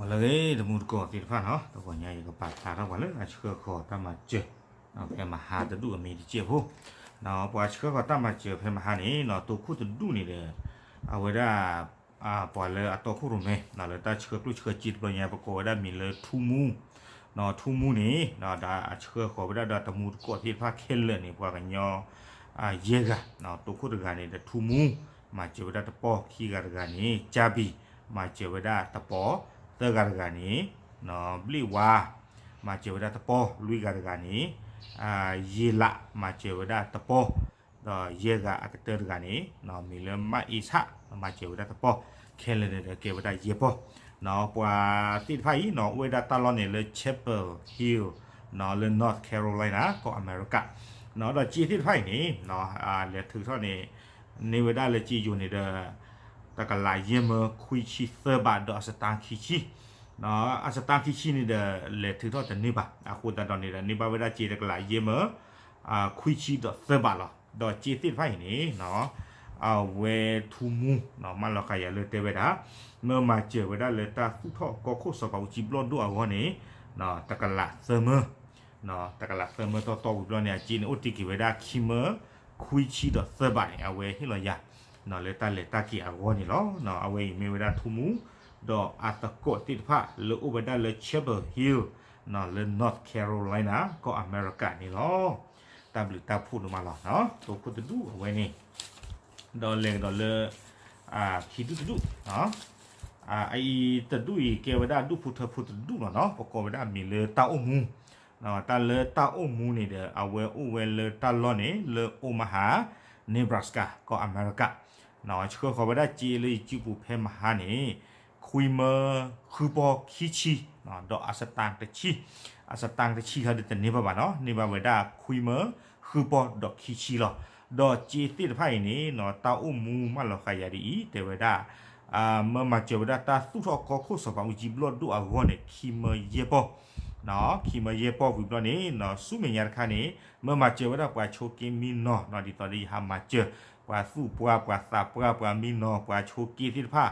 လၢအဂ့ၤ တမူတကိးသ့ၣ်တဖၣ်နီၤ, တဂီၤညါယကပာ်ဖျါထီၣ်ပှၤလၢအဆှၢဃီၤတၢ်မၤစၢၤ ဖဲမဟါတဒူၣ်အမံၤတစဲးဖိ, ပှၤဆှၢဃီၤတၢ်မၤစၢၤဖဲမဟါန့ၣ်နီၤ တိခိၣ်တဒူၣ်န့ၣ်ဒီး အဝဲဒၣ် ပှၤလၢအတီခိၣ်ရိၣ်မဲ လၢတၢ်ဆှၢကျိၣ်ဆှၢစ့တဘျီညါ ပကိးဝဲဒၣ်မံၤလၢထူမူ, ထူမူန့ၣ် ဒီးအဆှၢဃီၤဝဲဒၣ်ဒီးတမူတကိးသ့ၣ်တဖၣ်ခဲလၢာ်န့ၣ် ပှၤကညီ ယဲၢ်ဂၤ, တိခိၣ်တဂၤန့ၣ်ဒီးထူမူ မၤစၢၤဝဲဒၣ်တပီၢ်, ခံဂၤတဂၤန့ၣ် ကၠါဘံၣ် မၤစၢၤဝဲဒၣ်တပီၢ်, သၢဂၤတဂၤန့ၣ် ဘျ့ၣ်ဝါ မၤစၢၤဝဲဒၣ်တပီၢ်, လွံၢ်ဂၤတဂၤန့ၣ် ယ့လး မၤစၢၤဝဲဒၣ်တပီၢ်, ဒီးယဲၢ်ဂၤအကတၢၢ်တဂၤန့ၣ် မံၤလၢမၣ်အ့ဆၣ် မၤစၢၤဝဲဒၣ်တပီၢ်, ခဲလၢာ်န့ၣ်ဒီးကဲဝဲဒၣ်ယဲၢ်ပီၢ်, ပှၤသ့ၣ်တဖၣ်အံၤနီၤ အိၣ်ဝဲဒၣ်တၢ်လီၢ်န့ၣ်လၢ Chapel Hill နီၤ လၢ North Carolina ကီၢ်အမဲရကၤ, ဒီးစ့သ့ၣ်တဖၣ်အံၤန့ၣ် လဲၤထုးထီၣ်န့ၣ် န့ၢ်ဝဲဒၣ်လၢစ့ယိၤန့ၣ်ဒီး တကလးယဲၢ်မၢခွံဆံသၢဘးဒီးအစတါခံဆံ, အစတါခံဆံန့ၣ်ဒီး လဲၤထုးထီၣ်တန့ၢ်ဘၣ်, အဃိသတးဒီးန့ၣ်ဒီး န့ၢ်ဘၣ်ဝဲဒၣ်စ့တကလးယဲၢ်မၢ ခွံဆံဒီးသၢဘးလီၤ. ဒီးစ့သ့ၣ်တဖၣ်အံၤန့ၣ် အဝဲထူမူ မၢလီၤဃာ်ယၤလၢတဲဝဲဒၣ် မၢမၤစၢၤဝဲဒၣ်လၢတၢ်သူၣ်ထီၣ်ကီၢ်ခိၣ်စီၤပၤအူကၠံဘျီၣ်ဒိၣ်အဂီၢ်န့ၣ် တကလးသၢမၢ တကလးသၢမၢတီတီဝံၤဘျီန့ၣ် အစ့န့ၣ်အိၣ်တ့ၢ်က့ၤဝဲဒၣ်ခံမၢ ခွံဆံဒီးသၢဘးန့ၣ် အဝဲဟ့ၣ်လီၤယၤ လၢတၢ်လဲၤတၢ်က့ၤအဂီၢ်န့ၣ်လီၤ. အဝဲအံၤမ့ၢ်ဝဲဒၣ်ထူမူ ဒီးအသကိးသ့ၣ်တဖၣ်လၢအိၣ်ဝဲဒၣ်လၢ Chapel Hill လၢ North Carolina ကီၢ်အမဲရကၤန့ၣ်လီၤ. တၢ်ဘျုးတၢ်ဖှိၣ်ဒိၣ်မးလီၤ. တိခိၣ်တဒူၣ်အဝဲန့ၣ် ဒီးလဲၤကဒီးလၢ ခံဒူၣ်တဒူၣ် အအံၤတဒူၣ်အံၤ ကဲဝဲဒၣ်ဒူၣ်ဖိထၢဖိတဒူၣ်လီၤနီၤ, ပကိးဝဲဒၣ်မံၤလၢတၢ်အိၣ်မူ, တၢ်လၢတၢ်အိၣ်မူန့ၣ်ဒီး အဝဲအိၣ်ဝဲလၢတၢ်လီၢ်န့ၣ် လၢ Omaha, Nebraska ကီၢ်အမဲရကၤ, ဆှၢဃီၤဝဲဒၣ်စ့လၢယစုပူၤဖဲမဟါန့ၣ် ခွံမၢဃုပီၢ်ခံဆံ ဒီးအစတါတဆံ, အစတါတဆံခါဒုးတန့ၢ်ဘၣ်ဘၣ်နီၤ, န့ၢ်ဘၣ်ဝဲဒၣ်ခွံမၢဃုပီၢ်ဒီးခံဆံလီၤ. ဒီးစ့သ့ၣ်တဖၣ်အံၤန့ၣ် တၢ်အိၣ်မူမၢလီၤဃာ်ယၤဒ်အံၤ တဲဝဲဒၣ် မၢမၤစၢၤဝဲဒၣ်တၢ်သူၣ်ထီၣ်ကီၢ်ခိၣ်စီၤပၤအူကၠံဘျီၣ်ဒိၣ်အဂီၢ်န့ၣ် ခံမၢယဲၢ်ပီၢ်, ခံမၢယဲၢ်ပီၢ်ဝံၤဘျီန့ၣ် ဆူမဲာ်ညါတခါန့ၣ် မၢမၤစၢၤဝဲဒၣ်ပှၤဆိးက့မံနီၤ, ဒ်သိးဒီးယဟးမၤစၢၤ ပှၤသူၣ်ပှၢ် ပှၤသးပှၢ် ပှၤမံနီၤ ပှၤဆိးက့သ့ၣ်တဖၣ်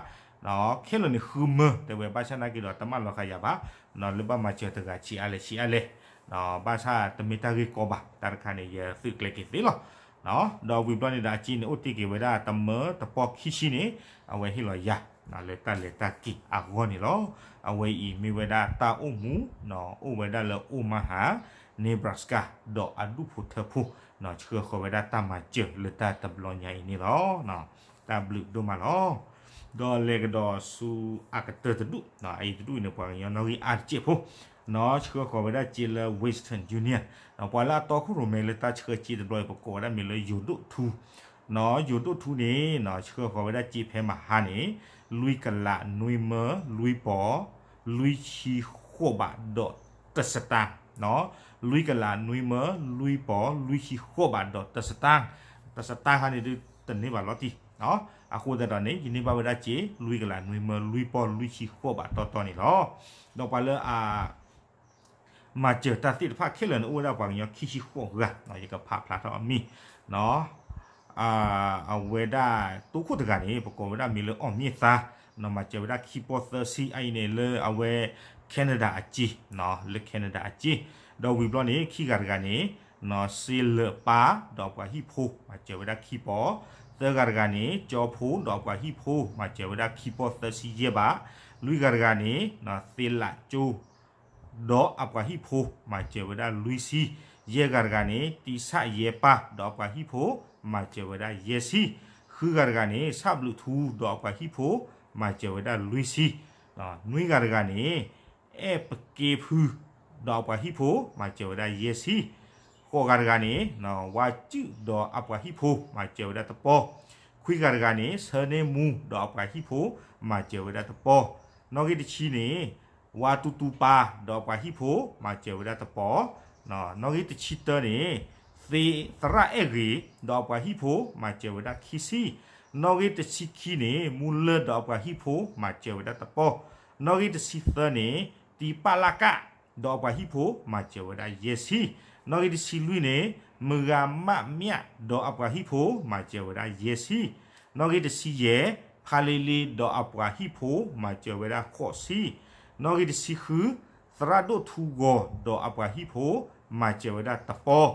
ခဲလၢာ်န့ၣ်ဃုမၢ တဲဝဲ ဘၣ်ဆၣ်နာ်က့ဒီးတမၢလီၤဃာ်ယၤဘၣ်, လၢဘၣ်မၤစၢၤတဂၤဆံးအါလဲၣ်ဆံးအါလဲၣ်, ဘၣ်ဆၣ်တမ့ၢ်တၢ်ဂ့ၢ်ကီဘၣ်, တၢ်တခါန့ၣ် ယသုးကျဲၤက့ၤသ့လီၤ. ဒီးဝံၤဘျီန့ၣ်ဒီး အစ့န့ၣ်အိၣ်တ့ၢ်က့ၤဝဲဒၣ်တမၢတပီၢ်ခံဆံန့ၣ် အဝဲဟ့ၣ်လီၤယၤ လၢတၢ်လဲၤတၢ်က့ၤအဂီၢ်န့ၣ်လီၤ. အဝဲအံၤမ့ၢ်ဝဲဒၣ်တၢ်အိၣ်မူ အိၣ်ဝဲဒၣ်လၢ Omaha, Nebraska ဒီးအဒူၣ်ဖိထၢဖိ ဆှၢဃီၤဝဲဒၣ်တၢ်မၤစၢၤလၢတၢ်တဘျီညါအံၤန့ၣ်လီၤ. တၢ်ဘျုးဒိၣ်မးလီၤ. ဒီးလဲၤကဒီးဆူအကတၢၢ်တဒူၣ်, အအံၤတဒူၣ်အံၤန့ၣ် ပှၤကညီနီၣ်ဂံၢ်အါတစဲးဖိ ဆှၢဃီၤဝဲဒၣ်စ့လၢ Western Union, ပှၤလၢအတီခိၣ်ရိၣ်မဲလၢတၢ်ဆှၢစ့တဘျီအံၤ ပကိးဝဲဒၣ်မ့ၢ်လၢယိၤဒိၣ်ထူ, ယိၤဒိၣ်ထူန့ၣ် ဆှၢဃီၤဝဲဒၣ်စ့ဖဲမဟါန့ၣ် လွံၢ်ကလးနွံမၢလွံၢ်ပီၢ် လွံၢ်ဆံဃိးဘးဒီးတစတါ, လွံၢ်ကလးနွံမၢလွံၢ်ပီၢ် လွံၢ်ဆံဃိးဘးဒီးတစတါ, တစတါခါန့ၣ်ဒုးတန့ၢ်ဘၣ်လီၤတံၢ်, အဃိသတးဒီးန့ၣ် ယန့ၢ်ဘၣ်ဝဲဒၣ်စ့ လွံၢ်ကလးနွံမၢလွံၢ်ပီၢ် လွံၢ်ဆံဃိးဘးတီတီန့ၣ်လီၤ. ဒီးပှၤလၢအ မၤစၢၤတၢ်သ့ၣ်တဖၣ်ခဲလၢာ်န့ၣ် အိၣ်ဝဲဒၣ်ပှၤကညီခံဆံဃိးဂၤ, ယကဖးဖျါထီၣ်အမံၤ, အဝဲဒၣ်တိခိၣ်တဂၤန့ၣ် ပကိးဝဲဒၣ်မံၤလၢအီၣ်မ့ၢ်သါ, မၤစၢၤဝဲဒၣ်ခံပီၢ်သၢဆံ အအံၤန့ၣ်လၢအဝဲ Canada အစ့, လၢ Canada အစ့, ဒီးဝံၤဘျီန့ၣ် ခံဂၤတဂၤန့ၣ် စ့လၢာ်ပၢ် ဒီးအပှၤဟံၣ်ဖိ မၤစၢၤဝဲဒၣ်ခံပီၢ်, သၢဂၤတဂၤန့ၣ် ကၠီဖိ ဒီးအပှၤဟံၣ်ဖိ မၤစၢၤဝဲဒၣ်ခံပီၢ်သၢဆံယဲၢ်ဘး, လွံၢ်ဂၤတဂၤန့ၣ် သ့လးကၠိ ဒီးအပှၤဟံၣ်ဖိ မၤစၢၤဝဲဒၣ်လွံၢ်ဆံ, ယဲၢ်ဂၤတဂၤန့ၣ် တံဆၣ်ယဲၢ်ပၢ် ဒီးအပှၤဟံၣ်ဖိ မၤစၢၤဝဲဒၣ်ယဲၢ်ဆံ, ဃုဂၤတဂၤန့ၣ် ဆၣ်ဘျုးထူ ဒီးအပှၤဟံၣ်ဖိ မၤစၢၤဝဲဒၣ်လွံၢ်ဆံ, နွံဂၤတဂၤန့ၣ် အဲၣ်ပက့ဖု ဒီးအပှၤဟံၣ်ဖိ မၤစၢၤဝဲဒၣ်ယဲၢ်ဆံ, ဃိးဂၤတဂၤန့ၣ် ဝါစုၣ် ဒီးအပှၤဟံၣ်ဖိ မၤစၢၤဝဲဒၣ်တပီၢ်, ခွံဂၤတဂၤန့ၣ် ဆၢန့ၢ်မူ ဒီးအပှၤဟံၣ်ဖိ မၤစၢၤဝဲဒၣ်တပီၢ်, နီၣ်ဂံၢ်တဆံန့ၣ် ဝါတူတူပၢ် ဒီးအပှၤဟံၣ်ဖိ မၤစၢၤဝဲဒၣ်တပီၢ်, နီၣ်ဂံၢ်တဆံတၢန့ၣ် သရၣ်အဲၣ်ဂ့ၤ ဒီးအပှၤဟံၣ်ဖိ မၤစၢၤဝဲဒၣ်ခံဆံ, နီၣ်ဂံၢ်တဆံခံန့ၣ် မူလၢၢ် ဒီးအပှၤဟံၣ်ဖိ မၤစၢၤဝဲဒၣ်တပီၢ်, နီၣ်ဂံၢ်တဆံသၢန့ၣ် တံပၣ်လၣ်ကၣ် ဒီးအပှၤဟံၣ်ဖိ မၤစၢၤဝဲဒၣ်ယဲၢ်ဆံ, နီၣ်ဂံၢ်တဆံလွံၢ်န့ၣ် မုၢ်ဂၤမၣ်မၠၣ် ဒီးအပှၤဟံၣ်ဖိ မၤစၢၤဝဲဒၣ်ယဲၢ်ဆံ, နီၣ်ဂံၢ်တဆံယဲၢ် ဖးလ့လ့ ဒီးအပှၤဟံၣ်ဖိ မၤစၢၤဝဲဒၣ်ဃိးဆံ, နီၣ်ဂံၢ်တဆံဃု, သရၣ်ဒိၣ်ထူဂီၤ ဒီးအပှၤဟံၣ်ဖိ မၤစၢၤဝဲဒၣ်တပီၢ်.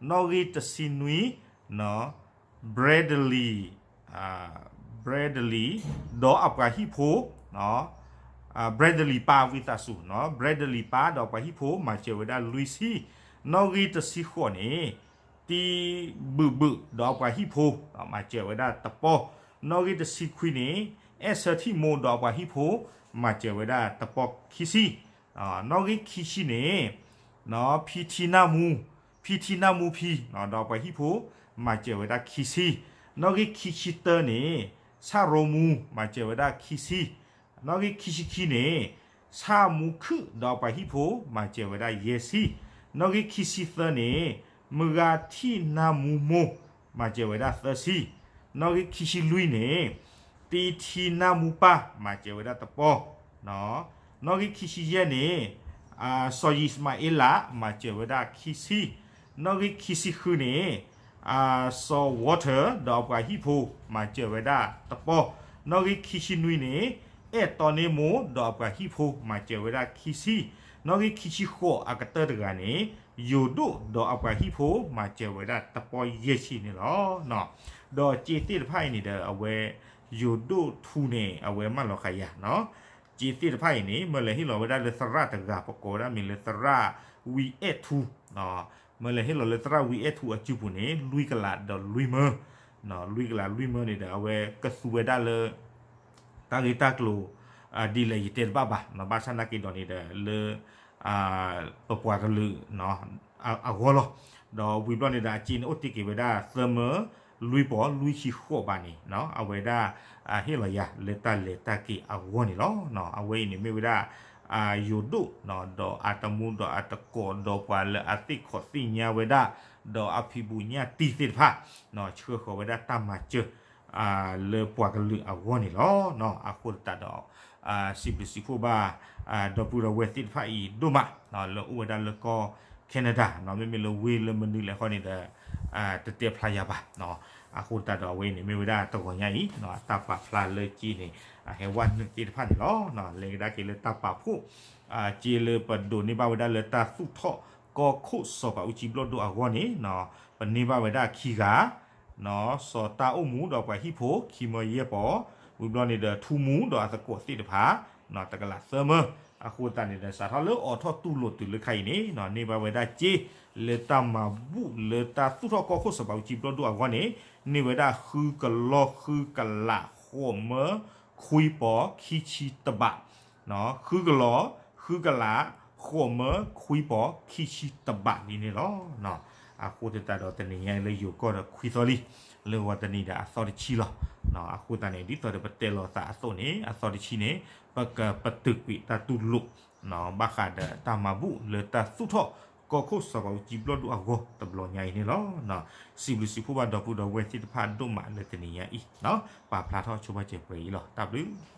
နီၣ်ဂံၢ်တဆံနွံ, Bradley, Bradley ဒီးအပှၤဟံၣ်ဖိ, Bradley ပၢ် ဝံသးစူၤ, Bradley ပၢ်ဒီးအပှၤဟံၣ်ဖိ မၤစၢၤဝဲဒၣ်လွံၢ်ဆံ. နီၣ်ဂံၢ်တဆံဃိးန့ၣ် တံဘုးဘုး ဒီးအပှၤဟံၣ်ဖိ မၤစၢၤဝဲဒၣ်တပီၢ်. နီၣ်ဂံၢ်တဆံခွံန့ၣ် အဲၣ်ဆၢထံၣ်မိၢ် ဒီးအပှၤဟံၣ်ဖိ မၤစၢၤဝဲဒၣ်တပီၢ်ခံဆံ. နီၣ်ဂံၢ်ခံဆံန့ၣ် ဖံထံနၢ်မူ, ဖံထံနၢ်မူဖံ ဒီးအပှၤဟံၣ်ဖိ မၤစၢၤဝဲဒၣ်ခံဆံ. နီၣ်ဂံၢ်ခံဆံတၢန့ၣ် ဆၣ်ရိမူ မၤစၢၤဝဲဒၣ်ခံဆံ. နီၣ်ဂံၢ်ခံဆံခံန့ၣ် ဆၣ်မူခုၣ် ဒီးအပှၤဟံၣ်ဖိ မၤစၢၤဝဲဒၣ်ယဲၢ်ဆံ. နီၣ်ဂံၢ်ခံဆံသၢန့ၣ် မုၢ်ဂၤထံၣ်နၢ်မူမိၢ် မၤစၢၤဝဲဒၣ်သၢဆံ. နီၣ်ဂံၢ်ခံဆံလွံၢ်န့ၣ် တံထံနၢ်မူပၢ် မၤစၢၤဝဲဒၣ်တပီၢ်. နီၣ်ဂံၢ်ခံဆံယဲၢ်န့ၣ် စီၤယံးစမၤအ့လး မၤစၢၤဝဲဒၣ်ခံဆံ. နီၣ်ဂံၢ်ခံဆံဃုန့ၣ် စီၤ Walter ဒီးအပှၤဟံၣ်ဖိ မၤစၢၤဝဲဒၣ်တပီၢ်. နီၣ်ဂံၢ်ခံဆံနွံန့ၣ် အဲၣ်တီန့ၢ်မိၢ် ဒီးအပှၤဟံၣ်ဖိ မၤစၢၤဝဲဒၣ်ခံဆံ. နီၣ်ဂံၢ်ခံဆံဃိးအကတၢၢ်တဂၤန့ၣ် ယိၤဒိၣ် ဒီးအပှၤဟံၣ်ဖိ မၤစၢၤဝဲဒၣ်တပီၢ်ယဲၢ်ဆံန့ၣ်လီၤ. ဒီးစ့သ့ၣ်တဖၣ်အံၤန့ၣ်ဒီး အဝဲ ယိၤဒိၣ်ထူန့ၣ် အဝဲမၢလီၤဃာ်ယၤ စ့သ့ၣ်တဖၣ်အံၤန့ၣ် မၢလဲၤဟ့ၣ်လီၤဝဲဒၣ်လၢသရၣ်တဂၤ ပကိးဝဲဒၣ်မ့ၢ်လၢသရၣ်ဝံအဲၣ်ထူ, မၢလဲၤဟ့ၣ်လီၤလၢသရၣ်ဝံအဲၣ်ထူအစုပူၤန့ၣ် လွံၢ်ကလးဒီးလွံၢ်မၢ, လွံၢ်ကလးလွံၢ်မၢန့ၣ်ဒီး အဝဲကသူဝဲဒၣ်လၢ တၢ်ဂ့ၢ်တၢ်ကျိၤ ဒ်လဲၣ်ယတဲတဘၣ်ဘၣ်, ဘၣ်ဆၣ်နာ်က့ၤဒီးန့ၣ်ဒီး လၢ ပပှၤကလုာ် အဂီၢ်လီၤ. ဒီးဝံၤဘျီန့ၣ်ဒီး အစ့န့ၣ်အိၣ်တ့ၢ်က့ၤဝဲဒၣ်သၢမၢလွံၢ်ပီၢ်လွံၢ်ဆံဃိးဘးန့ၣ် အဝဲဒၣ် ဟ့ၣ်လီၤယၤလၢတၢ်လဲၤတၢ်က့ၤအဂီၢ်န့ၣ်လီၤ. အဝဲအံၤန့ၣ်မ့ၢ်ဝဲဒၣ် ယိၤဒိၣ် ဒီးအတမူဒီးအတကိးဒီးပှၤလၢအသ့ၣ်ခီၣ်သ့ၣ်ညါဝဲဒၣ် ဒီးအဖံးဘူးညၣ်တံၢ်သ့ၣ်တဖၣ် ဆှၢဃီၤဝဲဒၣ်တၢ်မၤစၢၤ လၢပှၤကလုာ်အဂီၢ်န့ၣ်လီၤ. အဃိသတးဒီး စံးဘျုးစံးဖှိၣ်ဘၣ် ဒီပုၢ်ဒီဝဲၢ်သ့ၣ်တဖၣ်အံၤဒိၣ်မး လၢအိၣ်ဝဲဒၣ်လၢကီၢ် Canada မ့မ့ၢ်လၢဝ့ၢ်လၢမနုၤလဲၣ်ဃီန့ၣ်ဒီး တတဲဖျါယၤဘၣ်. အဃိသတးဒီးအဝဲအံၤန့ၣ် မ့ၢ်ဝဲဒၣ်တဂီၤညါအံၤ တၢ်ပာ်ဖျါလၢက့န့ၣ် ဟဲဝဲနုာ်သ့ၣ်တဖၣ်န့ၣ်လီၤ. လဲၤကဒါက့ၤလၢတၢ်ပာ်ဖှိၣ် က့လၢပဒိးန့ၢ်ဘၣ်ဝဲဒၣ်လၢတၢ်သူၣ်ထီၣ်ကီၢ်ခိၣ်စီၤပၤအူကၠံဘျီၣ်ဒိၣ်အဂီၢ်န့ၣ် ပန့ၢ်ဘၣ်ဝဲဒၣ်ခံဂၤ စီၤတၢ်အိၣ်မူဒီးပှၤဟံၣ်ဖိ ခံမၢယဲၢ်ပီၢ်, ဝံၤဘျီန့ၣ်ဒီးထူမူဒီးအသကိးသ့ၣ်တဖၣ် တကလးသၢမၢ, အဃိသတးန့ၣ်ဒီး စးထီၣ်လၢအိးထီၣ်တူၢ်လိာ်တုၤလၢခါအံၤန့ၣ် န့ၢ်ဘၣ်ဝဲဒၣ်စ့ လၢတၢ်မၤဘူၣ်လၢတၢ်သူၣ်ထီၣ်ကီၢ်ခိၣ်စီၤပၤအူကၠံဘျီၣ်ဒိၣ်အဂီၢ်န့ၣ် န့ၢ်ဝဲဒၣ်ဃုကလီၢ်ဃုကလးဃိးမၢခွံပီၢ်ခံဆံတဘး ဃုကလီၢ် ဃုကလး ဃိးမၢခွံပီၢ်ခံဆံတဘးလံန့ၣ်လီၤ. အဃိသတးဒီးတနံၤညါအံၤလၢယိၤကီၢ်ဒီးခွံသီလံ, လၢဂီၤတနံၤဒီးအသီတဆံလီၤ. အဃိသတးန့ၣ် ဒ်သိးဒီးပတဲလီၤသးအသိးန့ၣ် အသီတဆံန့ၣ် ပကပတုာ်ကွံာ်တၢ်တူၢ်လိာ် ဘၣ်ဃးဒီးတၢ်မၤဘူၣ်လၢတၢ်သူၣ်ထီၣ်ကီၢ်ခိၣ်စီၤပၤအူကၠံဘျီၣ်ဒိၣ်အဂီၢ်တဘျီညါအံၤန့ၣ်လီၤ. စံးဘျုးစံးဖှိၣ်ဘၣ်ဒီပုၢ်ဒီဝဲၢ်သ့ၣ်တဖၣ်ဒိၣ်မးလၢတနံၤညါအံၤ ပာ်ဖျါထီၣ်ဆိဘၣ်စဲးပှဲၤအံၤလီၤ. တၢ်ဘျုး